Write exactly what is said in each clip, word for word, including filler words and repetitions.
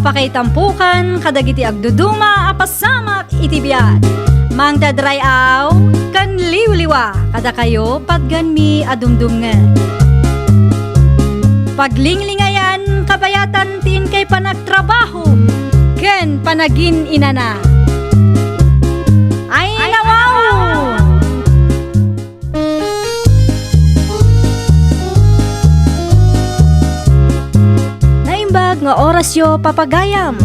Pakaitampukan kadagiti agduduma a pasamak iti biag. Mangted ray-aw ken liwliwa kadakayo patganmi a dumdumngeg. Paglinglingayan kabayatan ti inkay panagtrabaho ken panagin-inana. Ay, nawaw! Naimbag nga orasyo, papagayam.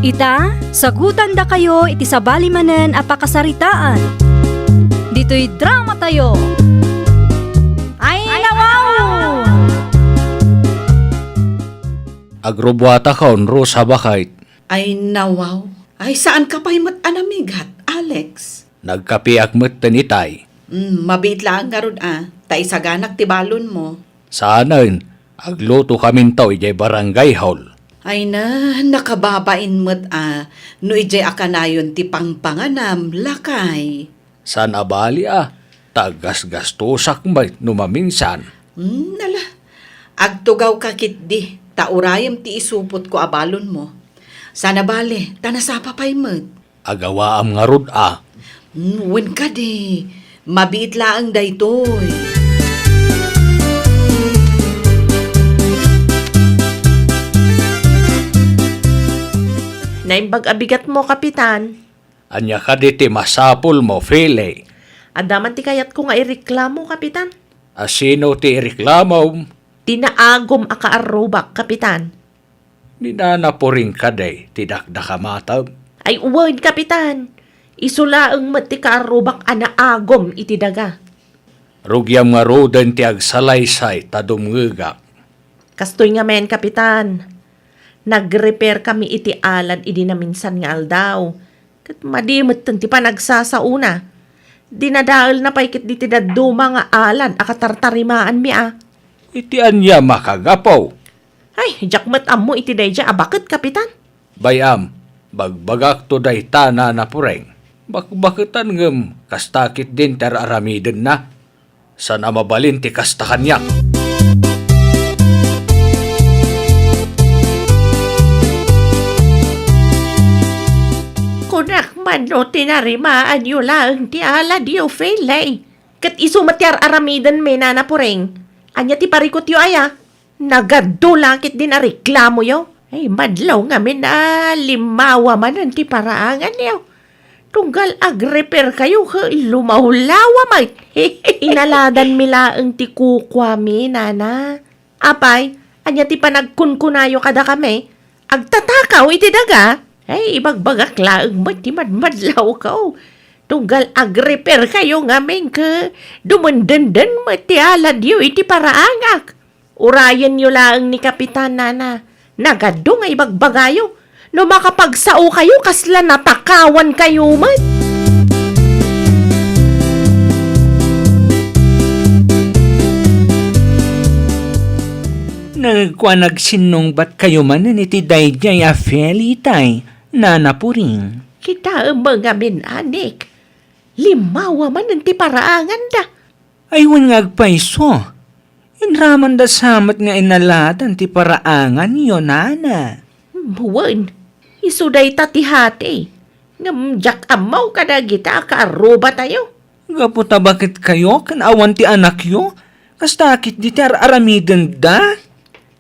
Ita, sagutandakayo iti sabali manen a pakasaritaan. Ditoy dramatayo. Ay, nawaw! Agrubuatakon, Rosa, baket. Ay, nawaw. Ay, saanka pay met a namigat, Alex? Nagkapiak metten itay. Mm, mabiit laeng ngarud a, ta isaganak ti balonmo. Saanen, aglutokaminto idiay barangay hall. Ay na, nakababain met a, no idiay a kanayon ti pangpanganam, lakay. Saan a bali a, ta aggasgastosak met no maminsan. Hmm, nala, agtugawka ketdi, ta urayem ti isupotko a balonmo. Saan a bali, ta nasapa pay met. Agawaam ngarud a. Hmm, wen kadi, mabiit laeng daytoy. Naimbag a bigatmo, Kapitan. Ania kadi ti masapulmo, Fele? Adda man ti kayatko nga ireklamo, Kapitan. A sino ti ireklamom? Ti naagum a kaarrubak, Kapitan. Ni Nana Puring kadi ti dakdakamatem? Ay, wen, Kapitan. Isu laeng met ti kaarrubak a naagum iti daga. Rugiam ngaruden ti agsalaysay ta dumngegak. Kastoy ngamin, Kapitan. Nag-repair kami iti alad idi naminsan nga aldaw. Ket madi metten ti panagsasaona. Dinadaelna pay ketdi ti dadduma nga alad a katartarimaanmi a. Iti ania makagapu? Ay, diak met ammo iti daydiay a baket, Kapitan. Bay-am, bagbagakto dayta, Nana Puring. Bakbaketan ngem kasta ketdin ti ar-aramidenna. Saan a mabalin ti kasta kaniak. Kunak man no tinarimaanyo laeng ti aladyo, Fele. Ket isu met ti ar-aramidenmi, Nana Puring. Ania ti parikutyo aya? Nagaddo la ketdin a reklamoyo. Ay, madlaw ngamin a limmawa manen ti paraanganyo. Tunggal agrepairkayo ket lumawlawa met. Inaladanmi laeng ti kukuami, Nana. Apay, ania ti panagkunkunayo kadakami? Agtatakaw iti daga? Ay, ibagbagak laeng met ti madmadlawko. Tunggal agrepairkayo ngamin ket dumendenden met ti aladyo iti paraangak. Urayenyo laeng ni Kapitan, Nana. Nagaddo nga ibagbagayo. No makapagsaokayo, kasla natakawankayo met. Nagkuan, agsinnungbatkayo manen iti daydiay a Fele itay, Nana Puring. Kitaem ngamin, anik. Limmawa manen ti paraanganda. Ay, wen nga agpayso. Inramanda sa met nga inaladan ti paraanganyo, Nana. Wen, isu dayta ti hati. Ngem diak ammo kadagita a kaarrubatayo. Gapu ta baketkayo ken awan ti anakyo, kasta ketdi ti ar-aramidenda?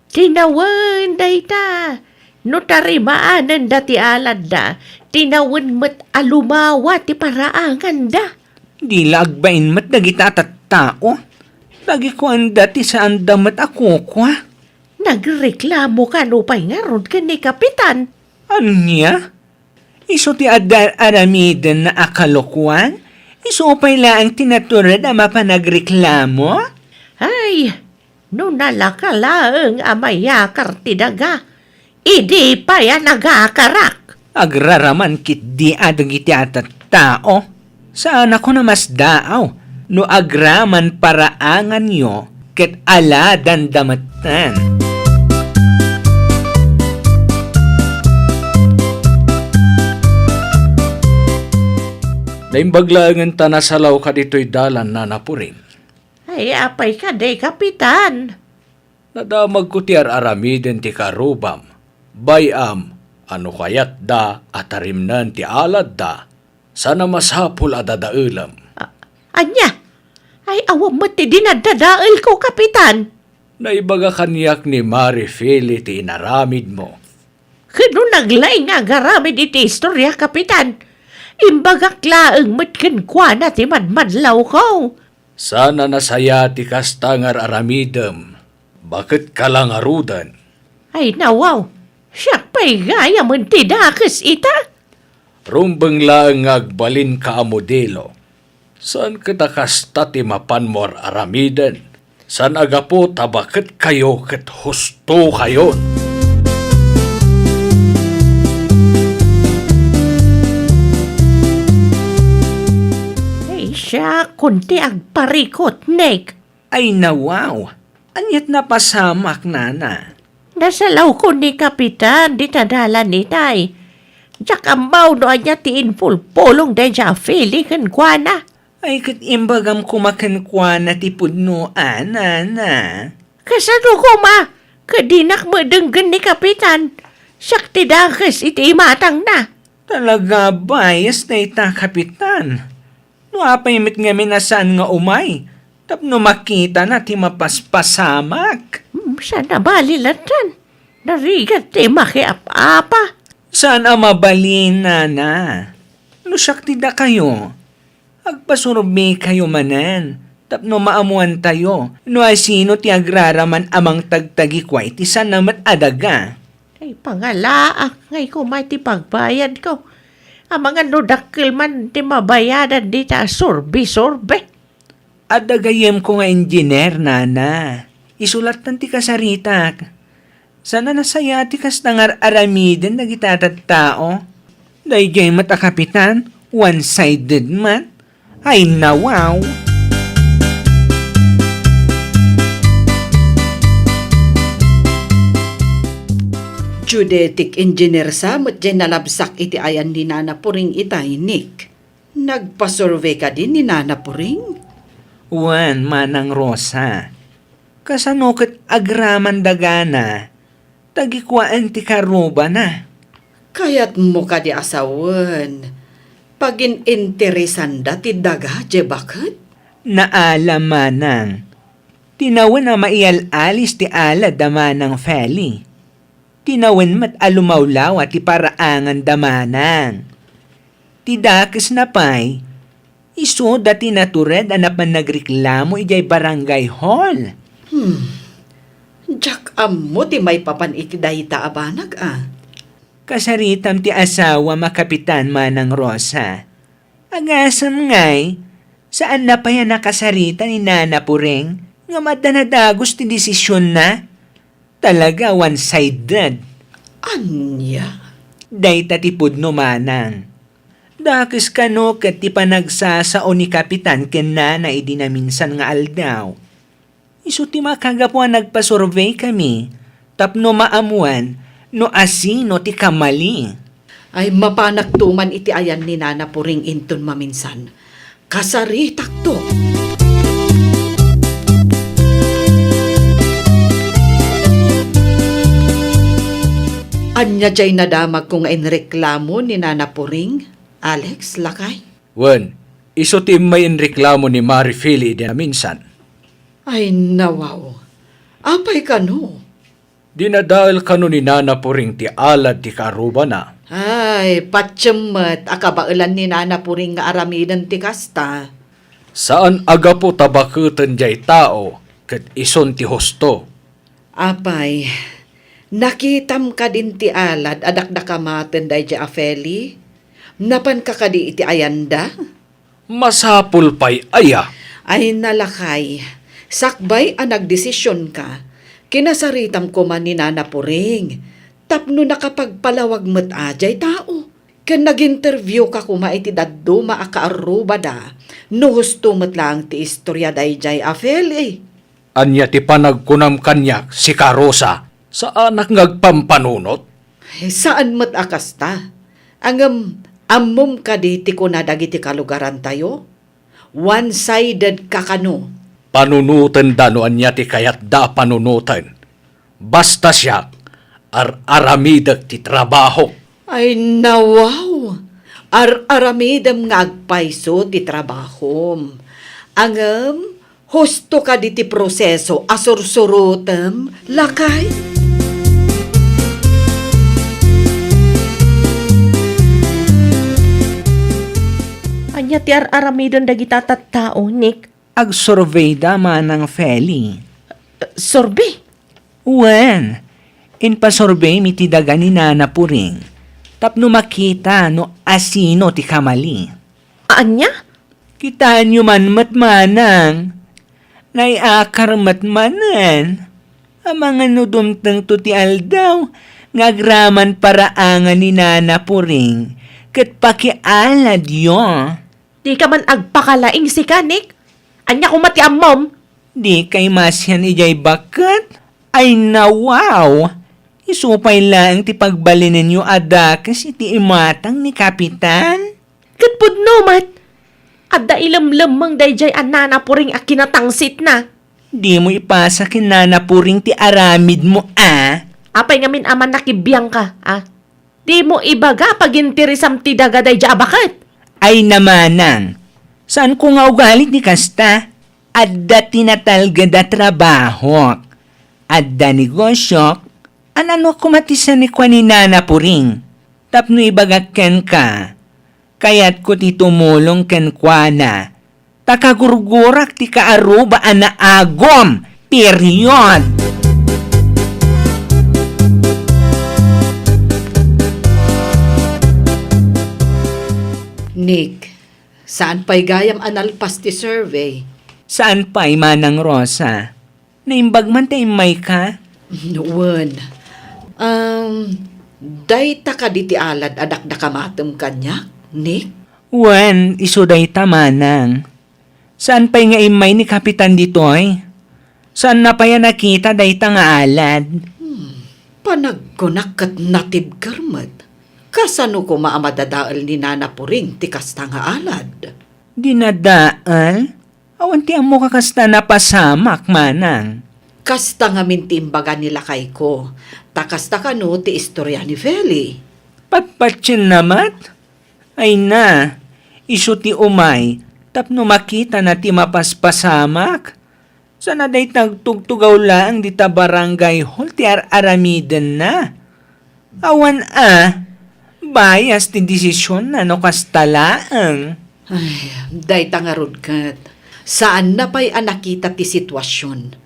Tinawen dayta. No tarimaananda ti aladda, tinawen met a lumawa ti paraanganda. Di la agbain met dagita a tattao. Nagikuanda ti saanda met a kukua. Nagreklamo kano pay ngarud ken ni Kapitan? Ania? Isu ti adda aramiden a kalokuan? Isu pay laeng ti natured a mapanagreklamo? Ay, no nalaka laeng a mayakar ti daga, idi pay a nagakarak. Agraraman ketdi a dagiti a tattao. Saan a kuna masdaaw no agraman paraanganyo ket aladanda metten. Naimbag laengen ta nasalawka ditoy dalan, Nana Puring. Ay, apay kadi, Kapitan? Nadamagko ti ar-aramiden ti karubam. Bay-am a no kayatda a tarimnen ti aladda, saan a masapul a dadaelem. A-, ania? Ay, awan met ti dinadadaelko, Kapitan. Naibaga kaniak ni Mari Feli ti inaramidmo. Ket no naglaing nga agaramid iti istoria, Kapitan, imbagak laeng met kenkuana ti madmadlawko. Saan a nasaya ti kasta nga ar-aramidem, baket ka la ngaruden. Ay, nawaw, siak pay gayamen ti dakes ita. Rumbeng laeng nga agbalinka a modelo. Saan ket a kasta ti mapanmo ar-aramiden? Saan a gapu ta baket kayo ket husto kayon. Ay, siak, kunti agparikut, Nick. Ay, nawaw. Aniat napasamak, nana? Nasalawko ni Kapitan dita dalan itay. Diak ammo no ania ti impulpulong daydiay a Feli kenkuana. Ay, ket imbagam koma kenkuana ti pudno a, nana. Kasano koma? Ket dinak met denggen ni Kapitan. Siak ti dakes iti imatangna. Talaga a bias dayta, Kapitan. No apay met ngamin a saan nga umay tapno makitana ti mapaspasamak? Hmm, saan a bali latta. Narigat ti makiap-apa. Saan a mabalin, nana. No siak ti dakayo, agpasurbikayo manen tapno maamuantayo no asino ti agraraman a mangtagtagikua iti saan a met a daga. Ay, pangalaak ngay koma iti pagbayadko. Amangan no dakkel man ti mabayadan dita a sorbi-sorbi. Adda gayyemko nga engineer, nana. Isu lattan ti kasaritak. Saan a nasaya ti kasta nga ar-aramiden dagiti a tattao. Daydiay met a kapitan, one-sided met. Ay, nawaw! Geodetic engineer sa met diay nalabsak iti ayan ni Nana Puring itay, Nick. Nagpasurvey kadi ni Nana Puring? Wen, Manang Rosa. Kasano ket agraman dagana, tagikuaen ti karrubana? Kayatmo kadi a sawen, pagin-interesanda ti daga, diay baket? Naala, manang. Tinawen a maiyal-alis ti alad da Manang Feli. Tinawen met a lumawlawa ti paraangan da manang. Ti dakesna pay, isuda ti natured a napan nagreklamo idiay barangay hall. Hmm. Diak ammo ti maipapan iti dayta a banag, a. Kasaritam ti asawam a kapitan, Manang Rosa. Agasem ngay, saanna pay a nakasarita ni Nana Puring ngem adda nadagus ti desisionna? Talaga one-sided. Ania? Dayta ti pudno, manang. Dakes kano ket ti panagsasao ni Kapitan ken Nana idi naminsan nga aldaw. Isu ti makagapu a nagpasurveykami tapno maammoan no asino ti kamali. Ay, mapanakto man iti ayan ni Nana Puring inton maminsan. Kasaritakto. Ania diay nadamagko nga inreklamo ni Nana Puring, Alex, lakay? Wen, isu ti immay inreklamo ni Mari Feli idi naminsan. Ay, nawaw. Apay kano? Dinadael kano ni Nana Puring ti alad ti karrubana. Ay, patiem met a kabaelan ni Nana Puring nga aramiden ti kasta. Saan a gapu ta baketen diay tao ket isun ti husto. Apay, nakitam kadin ti alad a dakdakamaten daydiay a Feli? Napanka kadi iti ayanda? Masapul pay aya? Ay, nalakay, sakbay a nagdesisionka, kinasaritam koma ni Nana Puring tapno nakapagpalawag met a diay tao. Ken nag-interviewka koma iti dadduma a kaarrubada no husto met laeng ti istoria daydiay a Feli. Ania ti panagkunam kaniak, sika Rosa? Saanak nga agpampanunot? Ay, saan met a kasta. Ngem, ammom kadi ti kuna dagiti kalugarantayo? One-sided ka kano? Panunotenda no ania ti kayatda a panunoten. Basta siak, ar-aramidek ti trabahok. Ay, nawaw! Ar-aramidem nga agpayso ti trabahom. Ngem, husto kadi ti proseso a sursurotem, lakay? Ania ti ar-aramiden dagita tattao, Nick? Agsurveyda, Manang Feli. Survey? Wen, impasurveymi ti daga ni Nana Puring tapno makita no asino ti kamali. Ania? Kitaenyo man met, Manang. Naiakar met manen. Amangan no dumtengto ti aldaw nga agraman paraangan ni Nana Puring ket pakialadyo. Dika man agpakalaing sika, Nick. Ania koma ti ammom? Dikay masian idiay baket? Ay, nawaw! Isu pay laeng ti pagbalinenyo a dakes iti imatang ni Kapitan? Ket pudno met, adda ilemlemmeng daydiay a Nana Puring a kinatangsitna. Dimo ipasa ken Nana Puring ti aramidmo, a? Apay ngamin a manakibiangka, a? Dimo ibaga paginteresam ti daga daydiay a baket? Ay, Manang, saanko nga ugali ti kasta. Adda ti natalged a trabahok. Adda negosiok. Nano koma ti sanikua ni Nana Puring? Tapno ibagak kenka, kayatko ti tumulong kenkuana ta kagurgurak ti kaaruba a naagum. Period! Nick, saan pay gayam a nalpas ti survey? Saan pay, Manang Rosa? Naimbag man ta immayka? Wen. Um, dayta kadi ti alad a dakdakamatem kaniak, Nick? Wen, isu dayta, Manang. Saan pay nga immay ni Kapitan ditoy? Saanna pay a nakita dayta nga alad? Hmm, panagkunak ket natibker met. Kasano koma a madadael ni Nana Puring ti kasta nga alad? Dinadael? Awan ti ammok a kasta napasamak, Manang. Kasta ngamin ti imbaga ni lakayko. Ta kasta kano ti istorya ni Feli. Patpatien na met? Ay na, isu ti umay tapno makitana ti mapaspasamak. Sana dayta agtugtugaw laeng dita barangay hall ti ar-aramidenna. Awan a, bias ti desisionna no kasta laeng. Ay, dayta ngarud ket, saanna pay a nakita ti situasion.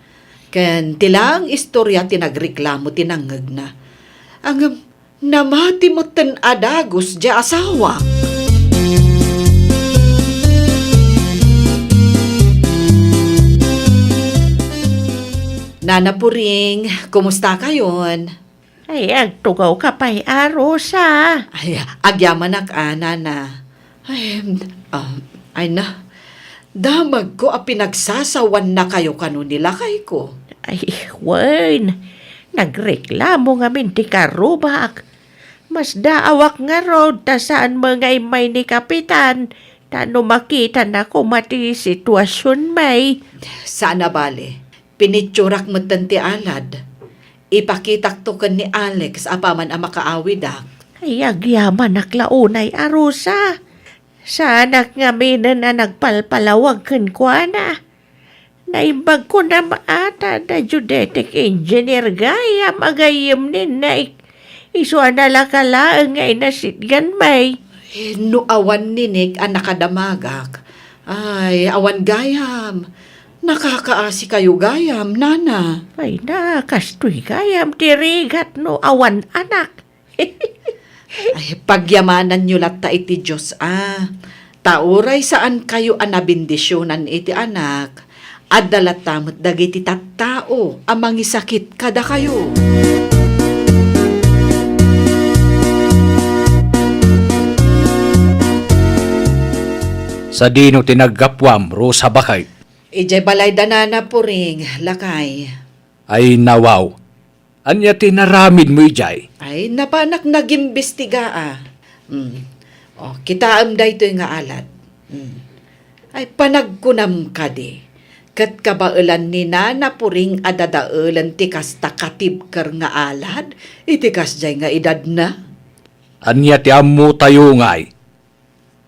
Ken ti laeng istorya ti nagreklamo ti nangngegna. Ngem, namati metten a dagus diay asawak. Nana Puring, kumusta kayon? Ay, agtugawka pay a, Rosa. Ay, agyamanak a, Nana. Ay, ah, ay na. Damagko a pinagsasawannakayo kano ni lakayko. Ay, wen. Nagreklamo ngamin ti karrubak. Masdaawak ngarud ta saan met nga immay ni Kapitan, ta no makitana koma ti situasionmi. Saan a bale. Pinitsurak metten ti alad. Ipakitakto ken ni Alex apaman a makaawidak. Ay, agyamanak la unay a, Rosa. Saanak ngaminen a nagpalpalawag kenkuana. Naimbag ko na maata da geodetic engineer gayam a gayyem ni Nick. Isu a nalaka laeng nga inasitganmi. Eh, no awan ni Nick a nakadamagak, ay, awan gayam. Nakakaasi kayo gayam, Nana. Ay na, kastoy gayam ti rigat no awan anak. Ay, pagyamananyo latta iti Dios a. Ta uray saan kayo a nabendisionan iti anak, adda latta met dagiti tattao a mangisakit kadakayo. Sadino ti naggapuam, Rosa, baket? Idiay balay da Nana Puring, lakay. Ay, nawaw. Ania ti naramidmo idiay? Ay, napanak nagimbestiga a. Hmm. O, kitaem daytoy nga alad. Hmm. Ay, panagkunam kadi. Ket kabaelan ni Nana Puring a dadaelen ti kasta katibker nga alad iti kasdiay nga edadna. Ania ti ammotayo ngay?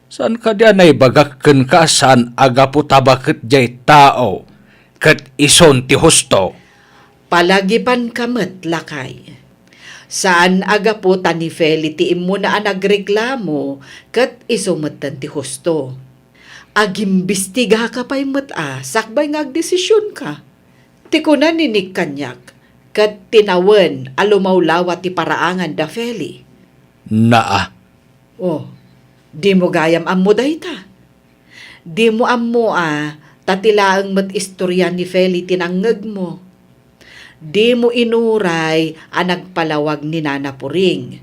Saan kadi a naibagak kenka a saan a gapu ta baket diay tao ket isun ti husto? Palagipanka met, lakay. Saan a gapu ta ni Feli ti immuna a nagreklamo ket isu metten ti husto. Agimbistigaka pay met a sakbay nga agdesisionka. Ti kuna ni Nick kaniak, ket tinawen a lumawlawa ti paraangan da Feli. Naa. Oh, dimo gayam ammo dayta. Dimo ammo a, ta ti laeng met istorya ni Feli ti nangngegmo. Dimo inuray a nagpalawag ni Nana Puring.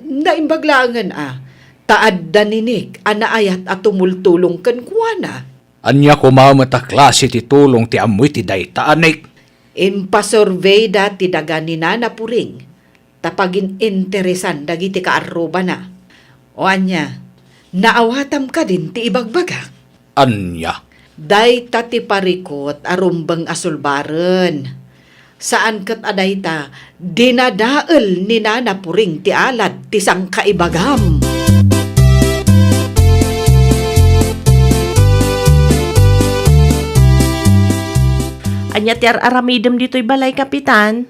Naimbag laengen a, ta adda ni Nick a naayat a tumultulong kenkuana. Ania koma met a klase ti tulong ti ammo iti dayta, Nick? Impasurveyda ti daga ni Nana Puring ta pagin-interesan dagiti kaarrubana. O ania, naawatam kadin ti ibagbagak? Ania? Dayta ti parikut a rumbeng a sulbaren. Saan ket a dayta, dinadael ni Nana Puring ti alad ti sangkaibagam. Ania ti ar-aramidem ditoy balay, Kapitan?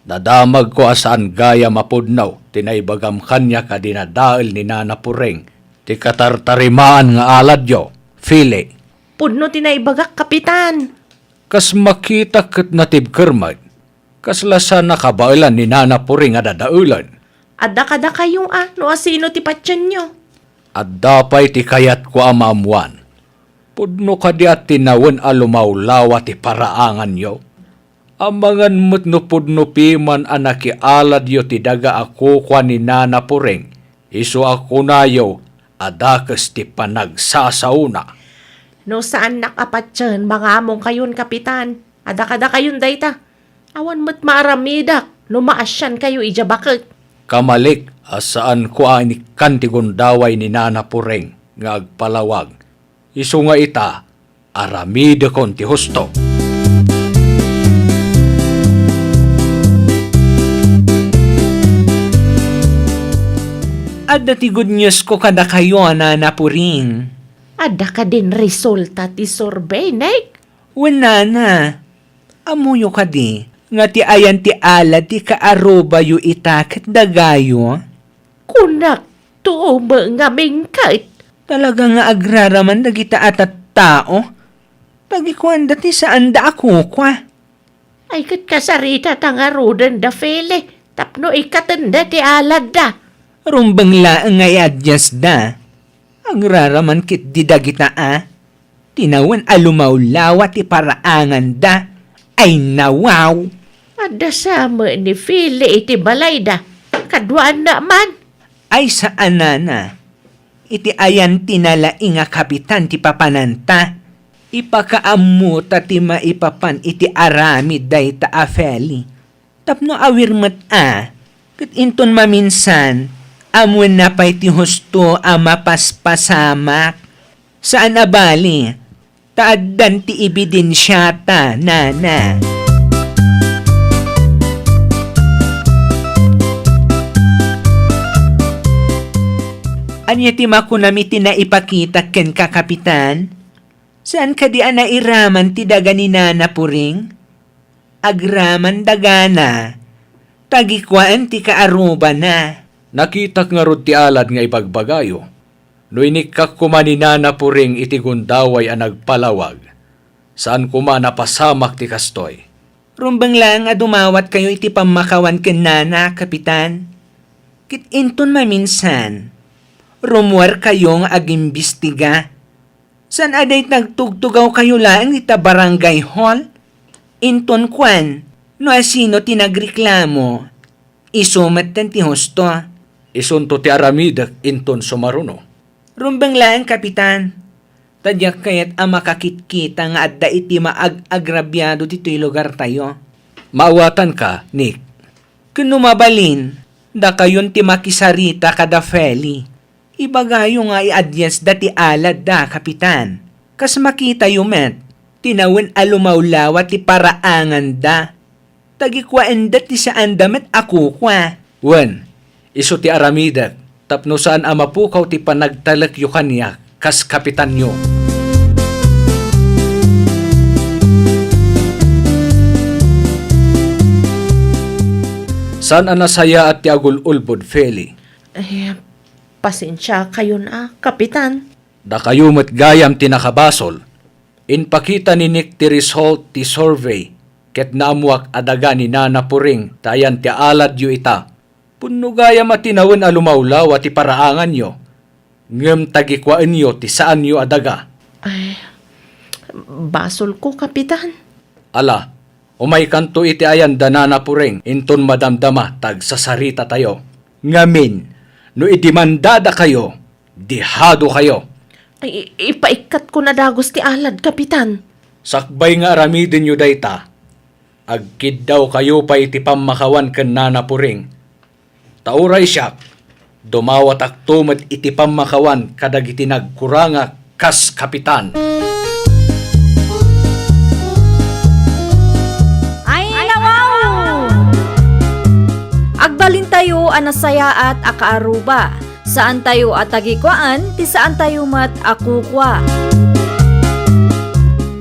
Nadamagko a saan gayam a pudno ti naibagam kaniak a dinadael ni Nana Puring ti katartarimaan nga aladyo, Fili. Pudno ti naibagak, Kapitan. Kas makitak ket natibker met. Kasla saan a kabaelan ni Nana Puring a dadaelen. Adda kadakayo a no asino ti patienyo. Adda pay ti kayatko a maammuan. Pudno kadi a tinawen a lumawlawa ti paraanganyo? Amangan met no pudno piman a nakialadyo ti daga a kukua ni Nana Puring, isu a kunayo a dakes ti panagsasaona. No saannak a patien, mangamongkayon, Kapitan. Adda kadakayon dayta. Awan met maaramidak no maasiankayo idiay baket. Kamalik a saanko a inikkan ti gundaway ni Nana Puring nga agpalawag. Isu nga ita, aramidekon ti husto. Adda ti good news ko kadakayo a Nana Puring. Adda kadin resulta ti survey, Nick? Wen, Nana. Ammoyo kadi nga ti ayan ti alad ti kaarubayo ita ket dagayo? Kunak, tuo met ngamin ket. Talaga nga agraraman dagita a tattao. Tagikuanda ti saanda a kukua. Ay, ket kasarita ta ngaruden da Fili tapno ikkatenda ti aladda. Rumbeng laeng nga iadiasda. Agraraman ketdi dagita a. Tinawen a lumawlawa ti paraanganda. Ay, nawaw! Adda sa met ni Fili iti balayda. Kaduaanna man. Ay, saan, Nana. Iti ayan ti nalaing a kapitan ti papananta. Ipakaammota ti maipapan iti aramid dayta a Feli. Tapno awir met a, ket inton maminsan, ammoenna pay ti husto a mapaspasamak. Saan a bali, ta addan ti ebidensiata, Nana. Ania ti makunam iti naipakitak kenka, Kapitan? Saan kadi a nairaman ti daga ni Nana Puring? Agraman dagana, tagikuan ti kaarubana. Nakitak ngarud ti alad nga ibagbagayo. No inikkak koma ni Nana Puring iti gundaway a nagpalawag, saan koma a napasamak ti kastoy. Rumbeng laeng a dumawatkayo iti pammakawan ken Nana, Kapitan. Ket inton maminsan, rummuarkayo nga agimbistiga. Saan a dayta agtugtugawkayo laeng ita barangay hall? Inton kuan, no asino ti nagreklamo, isu metten ti husto. Isunto ti aramidek inton sumaruno. Rumbeng laeng, Kapitan. Ta diak kayat a makakitkita nga adda iti maag-agrabiado ditoy lugartayo. Maawatanka, Nick. Ken no mabalin, dakayon ti makisarita kada Feli. Ibagayo nga iadiasda ti aladda, Kapitan. Kas makitayo met, Tinawen a lumawlawa ti paraanganda. Tagikuaenda ti saanda met a kukua. Wen, isu ti aramidek tapno saan a mapukaw ti panagtalekyo kaniak kas kapitanyo. Saan a nasayaat ti agul-ulbod, Feli. Eh, pasensiakayon a, Kapitan. Dakayo met gayam ti nakabasol. Impakita ni Nick ti result ti survey, ket naammuak a daga ni Nana Puring ta ayan ti aladyo ita. Pudno gayam a tinawen a lumawlawa ti paraanganyo, ngem tagikuaenyo ti saanyo a daga. Ay, basolko, Kapitan. Ala, umaykanto iti ayan da Nana Puring inton madamdama ta agsasaritatayo. Ngamin, no idimandadakayo, dihadokayo. Ay, i-, ipaikkatko na dagus ti alad, Kapitan. Sakbay nga aramidenyo dayta, agkiddawkayo pay iti pammakawan ken Nana Puring. Ta uray siak, dumawatakto met iti pammakawan kadagiti nagkurangak kas kapitan. Ay, nawaw! Agbalintayo a nasayaat a kaaruba. Saantayo a tagikuaan ti saantayo met a kukua.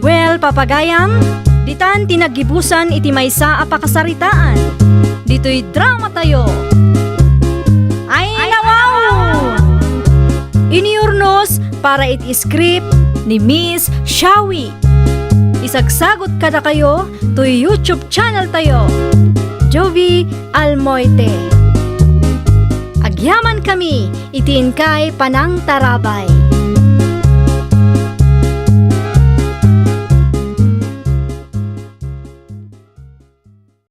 Well, papagayam, ditan ti naggibusan iti maysa a pakasaritaan. Ditoy dramatayo. Ay, nawaw! Inurnos para iti script ni Miss Shawi. Isagsagut kadakayo toy YouTube channel tayo, Jovie Almoite. Agyaman kami iti inkay panangtarabay.